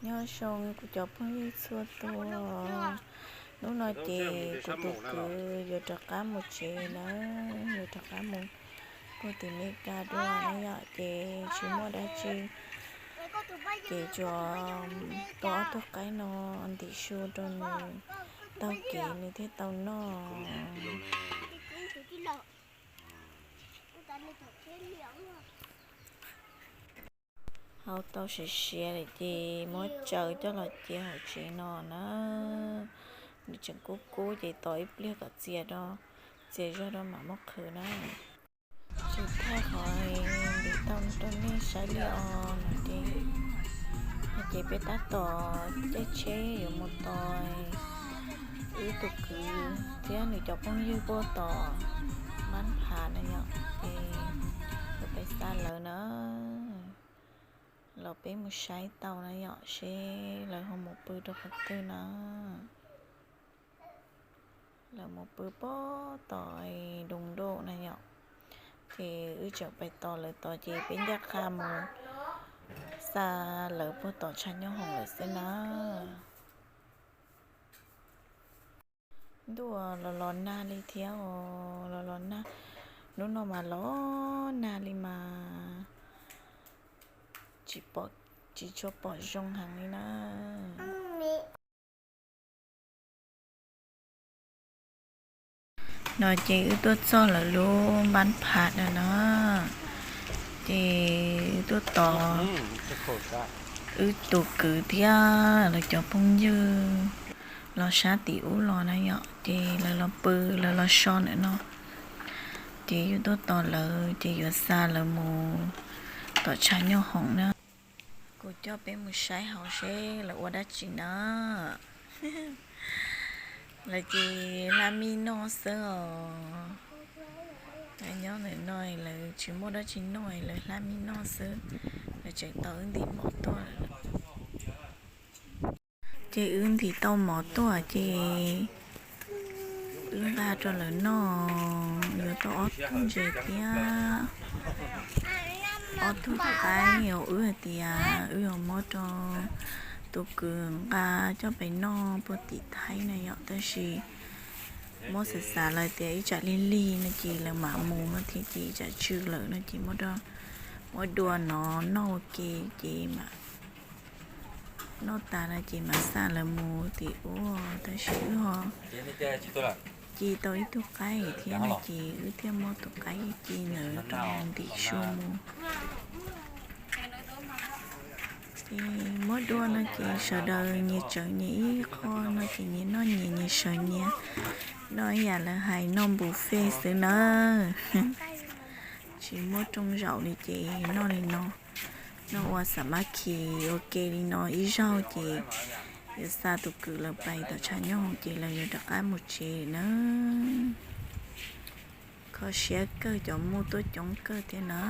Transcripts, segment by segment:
Nyob zoo kuv cov phooj ywg txhua tus, hnub no ces kuv tus kwv yuav rov qab mus tsev na, yuav rov qab mus puag tim Meskas dua na yom, ces tsis muaj dab tsi, ces tsuas tua ob tug qaib no ntim su rau nws taug kev nws thiaj tau noj. Hau tau siav siav lawm ces muab tsaws coj los cia hauv tsev no na. Nws tseem kub kub ces tos ib pliag kom txias rau, txias zog rau mam muab qhwv na. Tsis thaij qhov ntim tau rau nej saib li os no ces, no ces peb tab tom caij tsheb yuav mus tos wb tus kwv thiab nws cov phooj ywg puag tom Npab Phav na yom, ces yuav pais xa lawv na. Los peb mus saib tau na yom, seb lawv ho mus pw rau qhov twg na. Lawv mus pw puag tom Doo Doj na yom, ces wb tseem pais tos lawv tod ces peb ncaj qha mus xa lawv puag tom tshav nyooj hoom lawm xwb na. Ntuj, los los nag li thiab os, los los nag, hnub no mas los nag li mas tsis pom, tsis tshua pom zoo heev li na. No ces wb tuaj txog lawv lub Npab Phav na no, ces wb tuaj tos wb tus kwv thiab lawv cov phooj ywg los sab tim ub los na yom, ces lawv los pw, lawv los so ntawm no, ces yus tuaj tos lawv ces yuav xa lawv mus tom tshav nyooj hoom na. Kuv coj peb mus saib hauv seb lawv ua dab tsi na. Lawv ces hla mij noj xwb os. Nyob ntawm no lawv tsis muaj dab tsi noj, lawv hla mij noj xwb. Lawv tseem tau wb ntim mov tuaj. Ces wb ntim tau mov tuaj ces wb nqa rau lawv noj, yuav tau ob tug ntses thiab ob tug qaib uas wb hais tias wb yuav muab rau tus kwv nqa coj pais noj puag tim Thaib na yom, tab sis muab xav xav lawv tias ib tsam lig lig no ces lawv mam mus no thiab ces ib tsam tsw lawm no ces muab dua no noj ua ke ces mam noj tas no ces mam xa lawv mus tim ub, tab sis wb ho ci tau ib tug qaib thiab no ces wb thiaj muab tus qaib ci ntawd rau nws ntim su mus. Ces muab dua no ces sawv daws nyias tsawv nyias ib qho no ces nyias noj nyias, nyias sawv nyias, noj ib yam lawv hais noj buffet xwb nawb. Tsis muaj rooj zaum li ces noj li no, noj ua xav mab khi ua ke li no ib zaug ces yuav xa tus kwv lawv pais tom tshav nyooj ces lawv yuav rov qab mus tsev na. Kho siab kawg, cov muj tuaj coob kawg thiab na.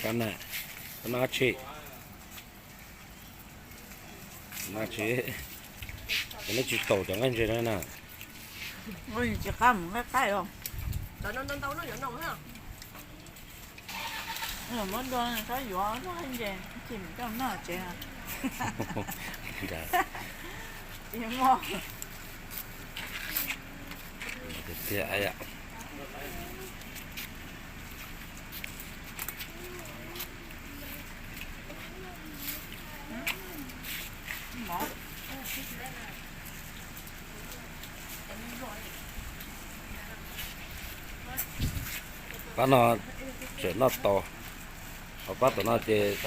Koj na, koj noj tsi? Noj tsi? Nej tsis taus cov nqaij ntses no na. Tsis qab mus nqaij qaij os. Muab dua txhob yuav nqaij ntses, chim coj noj tsev. Tiag tiag. Pab no tseem noj tau, ho pab tom no ces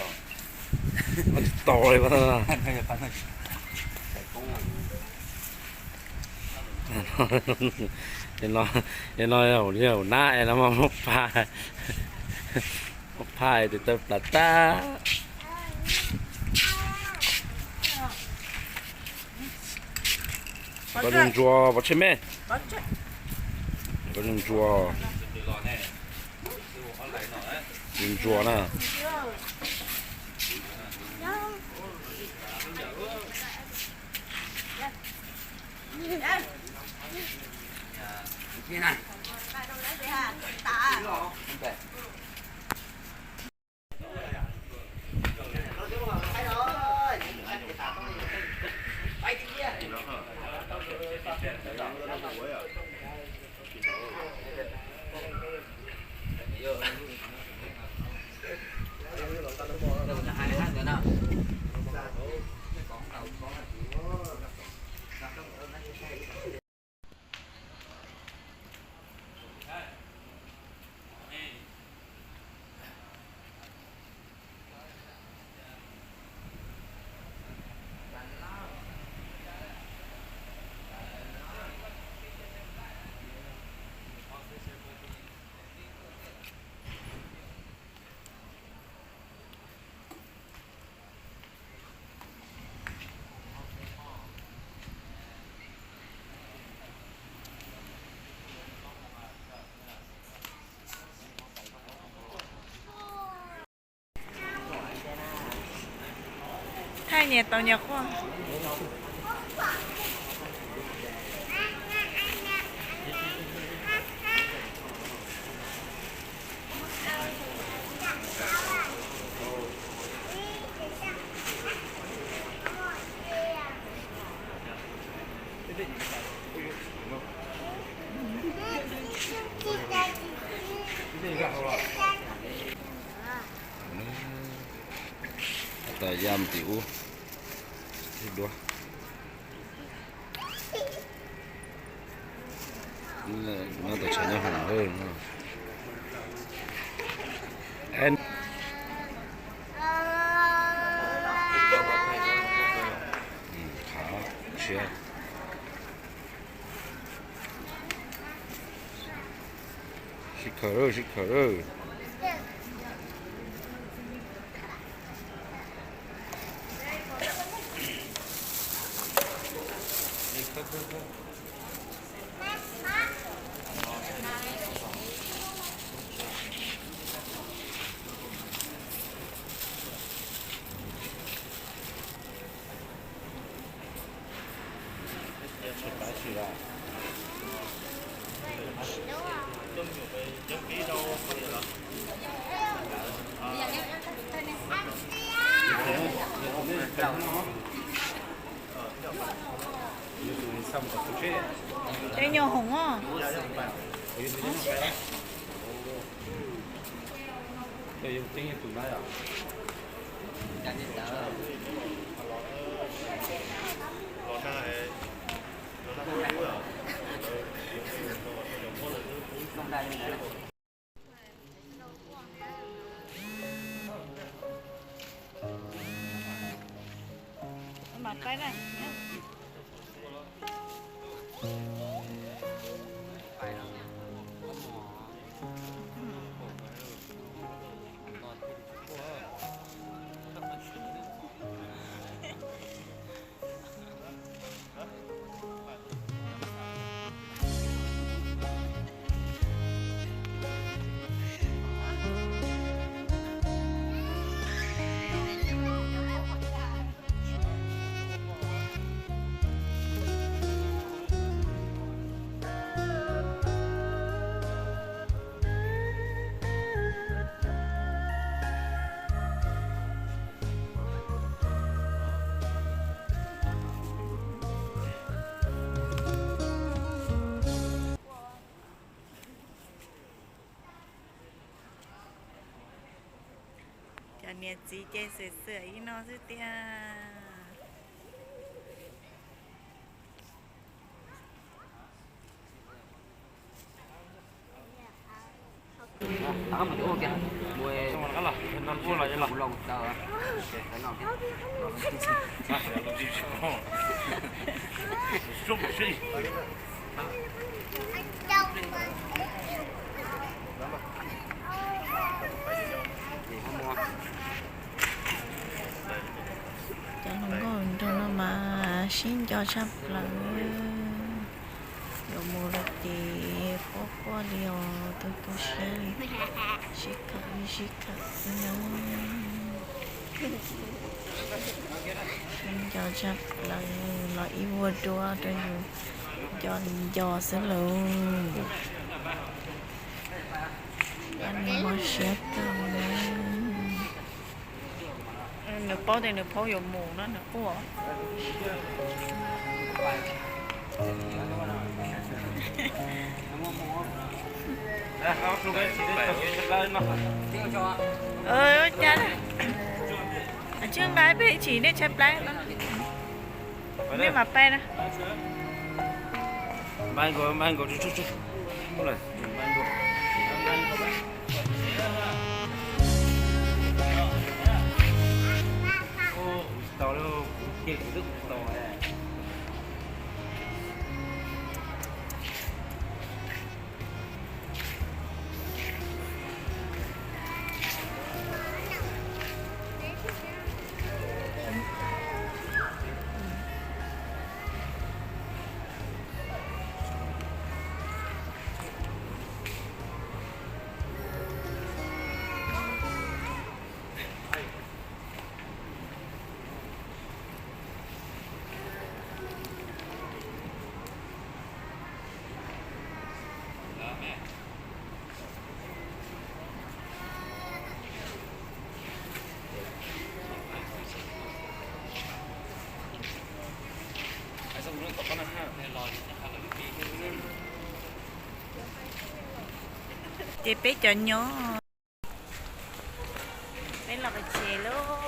noj tsis tau li pab no. Ces no, ces no hauv nab es no mas muab pha, muab pha tes taw plas tag. Koj ntsuag pov tseg me. Koj ntsuag, ntsuag na. Thaij nyias tau nyias quaj. Tab tom ya mus tim ub ib duab. Nyob tau tshav nyob hauv no. Qhav tshiab. Sib khawm, sib khawm. Tej nyuag hoom os. Niam txiv ces xwm xwm ib no xwb tiag. Cov hluas nkauj nraug no mas sib nco tshaj plaws. Yuav mus lawm ces quaj quaj li os, tu tu siab li, sib khawm li sib khawm xwb na. Sib nco tshaj plaws, los ib vuag duab rau yus nco li nco xwb lauj. Ab, nws mob siab kawg li. Nws paub tias nws phaub yuav mus no nws quaj. Cas, tsis nqa peb tsis nej tshaib plab, nej mam pais na. Ces peb cov nyob, peb los pem tsev lauj.